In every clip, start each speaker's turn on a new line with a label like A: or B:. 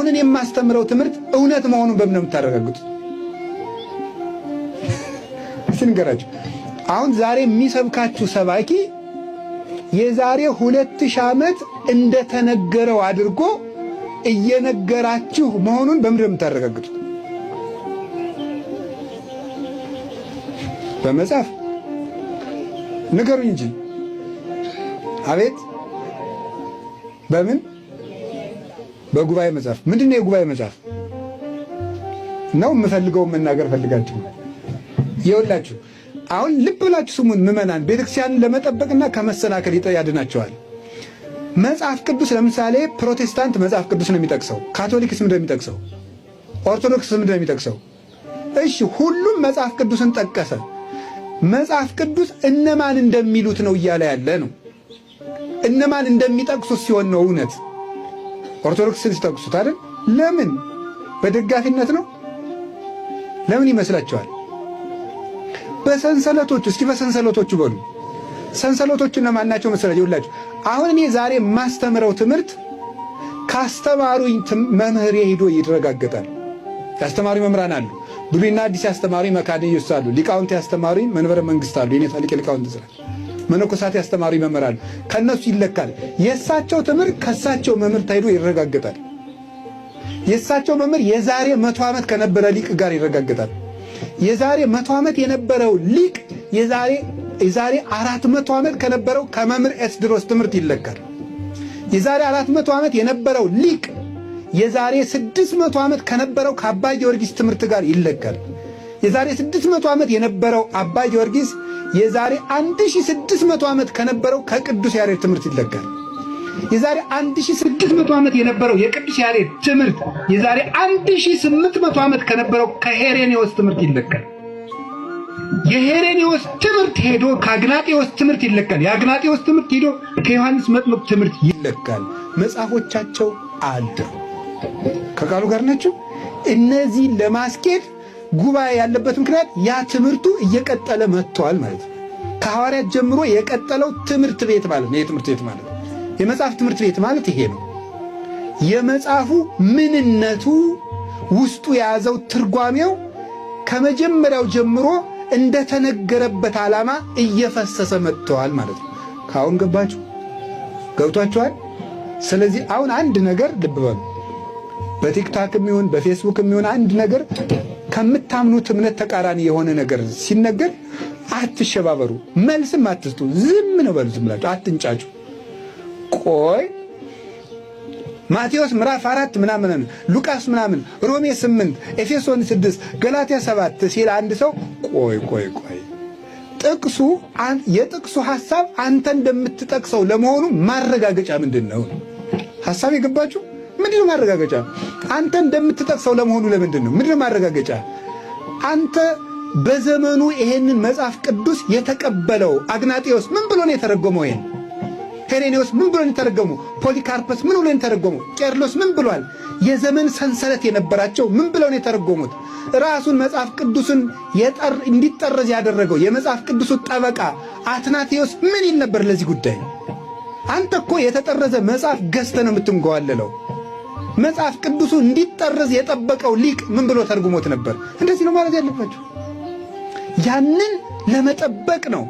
A: አሁን እኔ የማስተምረው ትምህርት እውነት መሆኑን በምን ነው የምታረጋግጡት? እስቲ ንገራችሁ። አሁን ዛሬ የሚሰብካችሁ ሰባኪ የዛሬ 2000 ዓመት እንደተነገረው አድርጎ እየነገራችሁ መሆኑን በምንድን ነው የምታረጋግጡት? በመጽሐፍ? ንገሩኝ እንጂ። አቤት፣ በምን? በጉባኤ መጽሐፍ። ምንድን ነው የጉባኤ መጽሐፍ ነው? የምፈልገውን መናገር ፈልጋችሁ ይኸውላችሁ። አሁን ልብ ብላችሁ ስሙን ምዕመናን፣ ቤተክርስቲያንን ለመጠበቅና ከመሰናከል ያድናቸዋል። መጽሐፍ ቅዱስ ለምሳሌ ፕሮቴስታንት መጽሐፍ ቅዱስ ነው የሚጠቅሰው። ካቶሊክስ ምንድን ነው የሚጠቅሰው? ኦርቶዶክስ ምንድን ነው የሚጠቅሰው? እሺ፣ ሁሉም መጽሐፍ ቅዱስን ጠቀሰ። መጽሐፍ ቅዱስ እነማን እንደሚሉት ነው እያለ ያለ ነው። እነማን እንደሚጠቅሱት ሲሆን ነው እውነት። ኦርቶዶክስ ሲጠቅሱት አይደል? ለምን? በደጋፊነት ነው? ለምን ይመስላችኋል? በሰንሰለቶቹ፣ እስኪ በሰንሰለቶቹ በሉ። ሰንሰለቶቹ እነማን ናቸው መሰላችሁ? ይኸውላችሁ፣ አሁን እኔ ዛሬ የማስተምረው ትምህርት ካስተማሩኝ መምህር ሄዶ ይረጋገጣል። ያስተማሩኝ መምህራን አሉ። ብሉይና አዲስ ያስተማሩኝ መካነ ኢየሱስ አሉ። ሊቃውንት ያስተማሩኝ መንበረ መንግስት አሉ። የኔታ ሊቀ ሊቃውንት ዝራ መነኮሳት ያስተማሩኝ መምህር አሉ። ከነሱ ይለካል። የእሳቸው ትምህርት ከእሳቸው መምህር ተሄዶ ይረጋገጣል። የእሳቸው መምህር የዛሬ 100 ዓመት ከነበረ ሊቅ ጋር ይረጋገጣል። የዛሬ 100 ዓመት የነበረው ሊቅ የዛሬ 400 ዓመት ከነበረው ከመምህር ኤስድሮስ ትምህርት ይለካል። የዛሬ 400 ዓመት የነበረው ሊቅ የዛሬ 600 ዓመት ከነበረው ከአባ ጊዮርጊስ ትምህርት ጋር ይለካል። የዛሬ 600 ዓመት የነበረው አባ ጊዮርጊስ የዛሬ 1600 ዓመት ከነበረው ከቅዱስ ያሬድ ትምህርት ይለካል። የዛሬ 1600 ዓመት የነበረው የቅዱስ ያሬድ ትምህርት የዛሬ 1800 ዓመት ከነበረው ከሄሬኔዎስ ትምህርት ይለካል። የሄሬኔዎስ ትምህርት ሄዶ ከአግናጤዎስ ትምህርት ይለካል። የአግናጤዎስ ትምህርት ሄዶ ከዮሐንስ መጥምቅ ትምህርት ይለካል። መጽሐፎቻቸው አሉ። ከቃሉ ጋር ናቸው። እነዚህን ለማስኬድ ጉባኤ ያለበት ምክንያት ያ ትምህርቱ እየቀጠለ መጥቷል ማለት ነው። ከሐዋርያት ጀምሮ የቀጠለው ትምህርት ቤት ማለት ነው። የትምህርት ቤት ማለት ነው። የመጽሐፍ ትምህርት ቤት ማለት ይሄ ነው። የመጽሐፉ ምንነቱ፣ ውስጡ የያዘው ትርጓሜው ከመጀመሪያው ጀምሮ እንደተነገረበት ዓላማ እየፈሰሰ መጥተዋል ማለት ነው። ከአሁን ገባችሁ? ገብቷችኋል? ስለዚህ አሁን አንድ ነገር ልብ በሉ። በ TikTok ም ይሁን በፌስቡክም ይሁን አንድ ነገር ከምታምኑት እምነት ተቃራኒ የሆነ ነገር ሲነገር አትሸባበሩ፣ መልስም አትስጡ። ዝም ነው በሉ። ዝም ብላችሁ አትንጫጩ። ቆይ፣ ማቴዎስ ምዕራፍ 4 ምናምን፣ ሉቃስ ምናምን፣ ሮሜ 8፣ ኤፌሶን 6፣ ገላትያ 7 ሲል አንድ ሰው ቆይ ቆይ ቆይ፣ ጥቅሱ የጥቅሱ ሐሳብ አንተ እንደምትጠቅሰው ለመሆኑ ማረጋገጫ ምንድን ነው? ሐሳብ የገባችሁ ምንድን ነው ማረጋገጫ? አንተ እንደምትጠቅሰው ለመሆኑ ለምንድን ነው? ምንድን ነው ማረጋገጫ? አንተ በዘመኑ ይሄንን መጽሐፍ ቅዱስ የተቀበለው አግናጤዎስ ምን ብሎ ነው የተረጎመው? ይሄን ሄሬኔዎስ ምን ብሎ ነው የተረጎመው? ፖሊካርፐስ ምን ብሎ ነው የተረጎመው? ቄርሎስ ምን ብሏል? የዘመን ሰንሰለት የነበራቸው ምን ብለው ነው የተረጎሙት? ራሱን መጽሐፍ ቅዱስን እንዲጠረዝ ያደረገው የመጽሐፍ ቅዱሱ ጠበቃ አትናቴዎስ ምን ይል ነበር ለዚህ ጉዳይ? አንተ እኮ የተጠረዘ መጽሐፍ ገዝተህ ነው የምትንገዋለለው። መጽሐፍ ቅዱሱ እንዲጠረዝ የጠበቀው ሊቅ ምን ብሎ ተርጉሞት ነበር? እንደዚህ ነው ማለት ያለባቸው። ያንን ለመጠበቅ ነው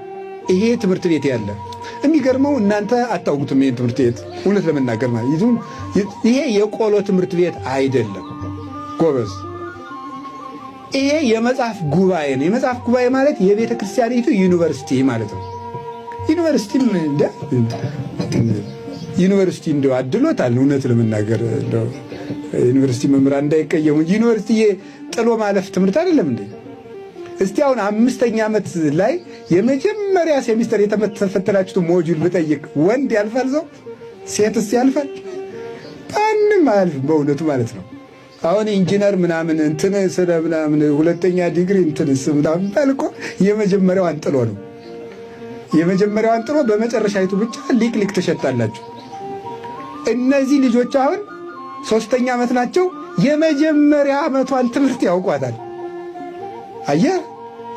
A: ይሄ ትምህርት ቤት ያለ። የሚገርመው እናንተ አታውቁትም ይሄን ትምህርት ቤት፣ እውነት ለመናገር ማለት ይሄ የቆሎ ትምህርት ቤት አይደለም ጎበዝ። ይሄ የመጽሐፍ ጉባኤ ነው። የመጽሐፍ ጉባኤ ማለት የቤተ ክርስቲያኒቱ ዩኒቨርሲቲ ማለት ነው። ዩኒቨርሲቲም እንደ ዩኒቨርሲቲ እንደው አድሎታል። እውነት ለመናገር ዩኒቨርሲቲ መምህራን እንዳይቀየሙ፣ ዩኒቨርሲቲ ጥሎ ማለፍ ትምህርት አይደለም እንዴ? እስቲ አሁን አምስተኛ ዓመት ላይ የመጀመሪያ ሴሚስተር የተፈተናችሁት module ብጠይቅ ወንድ ያልፋል ሰው? ሴትስ ያልፋል? ማንም አያልፍም በእውነቱ ማለት ነው። አሁን ኢንጂነር ምናምን እንትን ስለ ምናምን ሁለተኛ ዲግሪ እንትን ምናምን ባል እኮ የመጀመሪያዋን ጥሎ ነው። የመጀመሪያዋን ጥሎ በመጨረሻይቱ ብቻ ሊቅ ሊቅ ትሸጣላችሁ። እነዚህ ልጆች አሁን ሶስተኛ ዓመት ናቸው። የመጀመሪያ ዓመቷን ትምህርት ያውቋታል። አየህ፣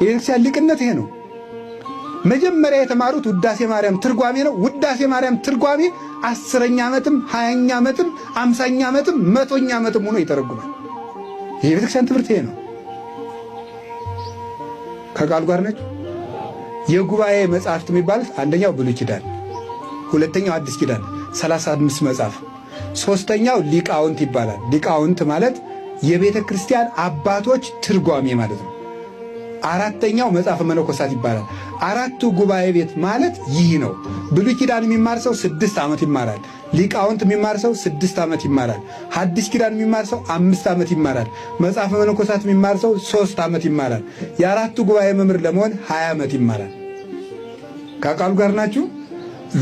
A: የቤተክርስቲያን ሊቅነት ይሄ ነው። መጀመሪያ የተማሩት ውዳሴ ማርያም ትርጓሜ ነው። ውዳሴ ማርያም ትርጓሜ 10ኛ ዓመትም 20ኛ ዓመትም 50ኛ ዓመትም 100ኛ ዓመትም ሆኖ ይተረጉማል። ይሄ የቤተክርስቲያን ትምህርት ይሄ ነው። ከቃሉ ጋር ነች። የጉባኤ መጽሐፍት የሚባሉት አንደኛው ብሉይ ኪዳን፣ ሁለተኛው አዲስ ኪዳን 35 መጽሐፍ፣ ሶስተኛው ሊቃውንት ይባላል። ሊቃውንት ማለት የቤተ ክርስቲያን አባቶች ትርጓሜ ማለት ነው። አራተኛው መጽሐፈ መነኮሳት ይባላል። አራቱ ጉባኤ ቤት ማለት ይህ ነው። ብሉይ ኪዳን የሚማር ሰው 6 ዓመት ይማራል። ሊቃውንት የሚማር ሰው 6 ዓመት ይማራል። ሐዲስ ኪዳን የሚማር ሰው 5 ዓመት ይማራል። መጽሐፈ መነኮሳት የሚማር ሰው 3 ዓመት ይማራል። የአራቱ ጉባኤ መምህር ለመሆን 20 ዓመት ይማራል። ከቃሉ ጋር ናችሁ?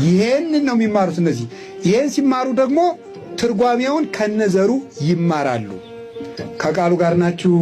A: ይሄንን ነው የሚማሩት እነዚህ። ይሄን ሲማሩ ደግሞ ትርጓሜውን ከነዘሩ ይማራሉ። ከቃሉ ጋር ናችሁ?